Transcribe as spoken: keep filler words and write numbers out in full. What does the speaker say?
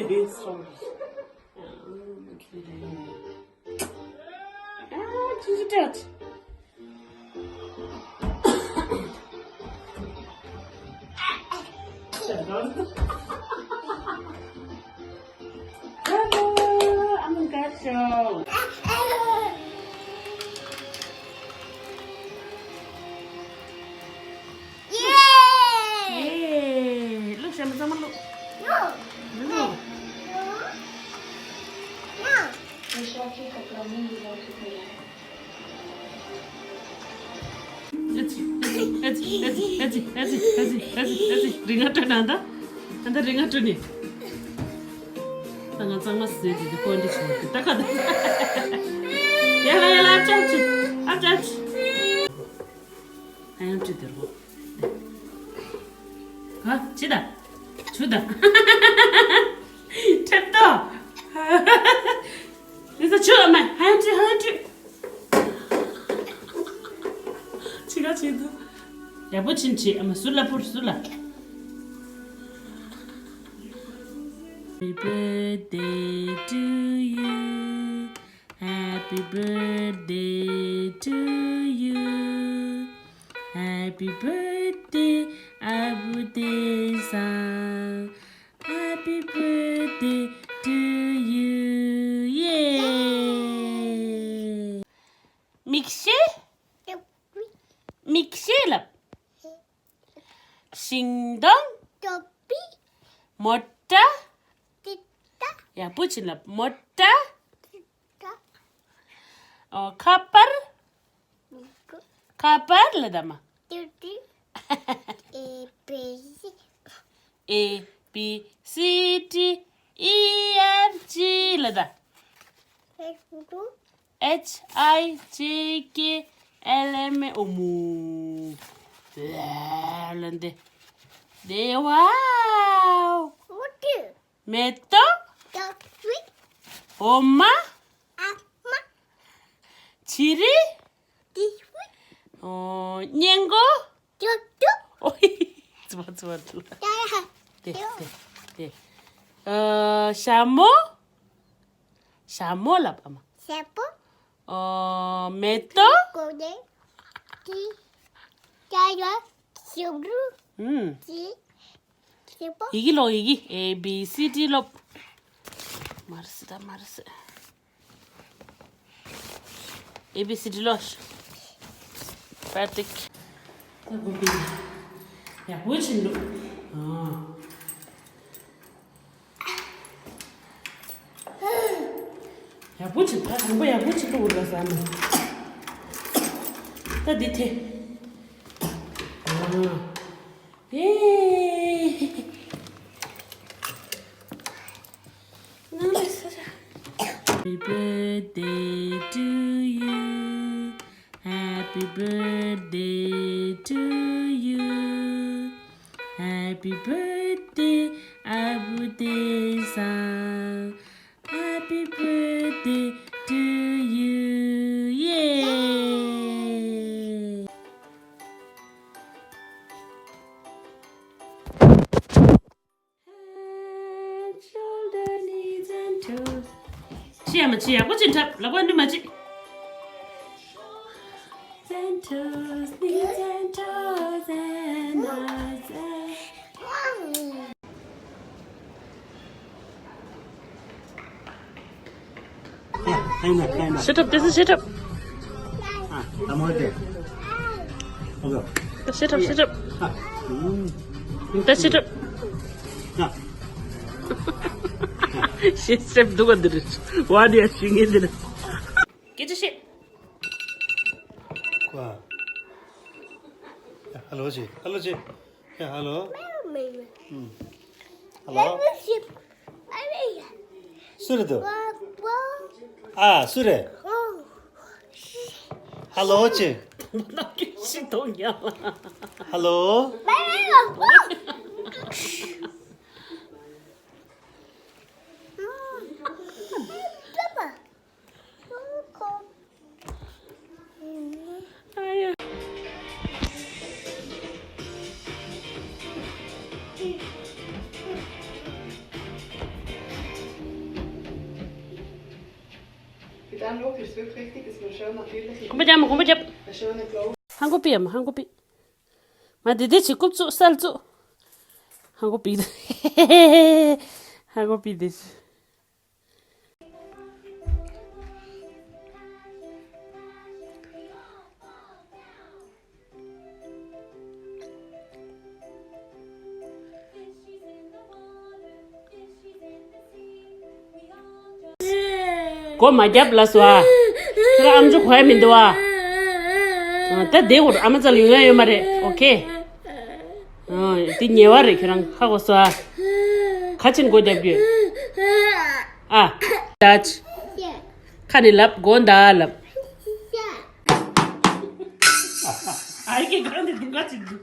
This one. ཨ། ཅི་ཅི་ཏྲ། Hello, I'm a girl show. Yay! Look, Shama, Shama, look. No. No. No. རིང་ང་སྤྲོད་ན་ད། ད་ང་གཙང་མ་ཟས་དེ་དེ་ཀོན་དེ་བྱུང་དེ་ད་ཁ་ད། ཡ་ལ་ཡ་ལ་ཨ་ཅག་ཅི་ཨ་ཅག་ཅི། ཨ་ཡང་ཅི་དེ་རོ། ཧ་ཅི་ད། ཆུ་ད། ཁྲེབ་ཏོ། ཨི་ས་ཆུ་ཨ་མ་ཧ་ཡང་ཅི་ཧ་ཡང་ཅི། ཆི་ག་ཆི་དུ། ཡག་པོ་ཕྱིན་ཆེ་ཨ་མ་ཟུར་ལ་ཕུར་ཟུར་ལ། Happy birthday to you. Happy birthday to you. Happy birthday, ཨ་བུ་བསྟན་བཟང་། Happy birthday to you. Yay! མིག་ཤེལ། མིག་ཤེལ་ལབ། ཤིང་སྡོང་། མོ་ཊ། ཡག་པོ་བྱིན་ལབ། མོ་ཊ། ཨོ། ཁ་པར། ཁ་པར་ལ་ད་མ། A B C D E F G ལ་ད། H I J K L M N ཨོ་མོ། ལ་འདི། དེ་ཝའོ། མེ་ཏོག་འོ་མ། བྱི་རིལ། ཨོ། སྙན་གོ། ཨོ། ཙི་བ་ཙི་བ་ཙི་བ། དེ་དེ་དེ། ཨ། ཞྭ་མོ། ཞྭ་མོ་ལབ་ཨ་མ། ཞྭ་མོ། ཨོ། མེ་ཏོག་ཀོ་ནེ། ཏི། ཀ་ཡ། ཞུ་རུ། ཨུམ། ཅི། ཞེ་པོ། ཡི་གེ་ཀློག་ཡི་གེ། A B C D ཀློག་མར་སི་ད་མར་སི། A B C D ཀློག་པར་ཏིག་ད་གོ་པི། ཡག་པོ་ཕྱིན་འདུག་ཨ། ཡག་པོ་ཕྱིན། ད་དང་པོ་ཡག་པོ་ཕྱིན་འདུག་འོ་ད་ཟ་ནི། ད་འདི་ཐེ། ཨ། ཨེ། ནང་ལ་ས་ར། Happy birthday to you. Happy birthday to you. Happy birthday, ཨ་བུ་བསྟན་བཟང་། Happy birthday to you. Yay! Head, shoulder, knees and toes. ཕྱི་ཡ་མ་ཕྱི་ཡག་པོ་ཅིག་འཁྲབ། ལག་པ་འདི་མ་ཅིག And toes, knees and toes and eyes and Sit up, this is sit up. Sit up, sit up. That's sit up. She step to the what they are singing. Get your shit. Hello, G. Hello, G. ཡ་ཧ་ལོ། ཧུམ། ཧ་ལོ། སུ་རེད་འདུག་ཨ། སུ་རེད། ཧ་ལོ་ཅི། ཧ་ལོ། གོམ་པ་རྒྱབ་མ་གོམ་པ་རྒྱབ། ཧང་གོ་པི་ཡམ་ཧང་གོ་པི། མ་དེ་དེ་ཆི་རྐུབ་བཙུགས་སལ་བཙུགས། ཧང་གོ་པི། ཧང་གོ་པི་དེ་ཆི། སྒོ་མ་རྒྱབ་ལ་སོ་ཨ། ཁྱོད་རང་ཨམ་ཅོག་གོ་ཡ་མི་འདུག་ཨ། ད་དེ་འུར་ཨ་མ་ཙལ་ཡོང་ཡ་ཡོད་མ་རེད། ཨོ་ཁེ། དེ་ཉེ་བ་རེད། ཁྱོད་རང་ཧ་གོ་སོ་ཨ། ཁ་ཆེན་སྒོ་རྒྱབ་རྒྱུ། ཨ། ད་ཁ་ནས་ལབ། སྒོ་འདའ་ལབ། ཨ་ཡེ་གེ་གང་དེ་དུང་ག་ཅིག་འདུག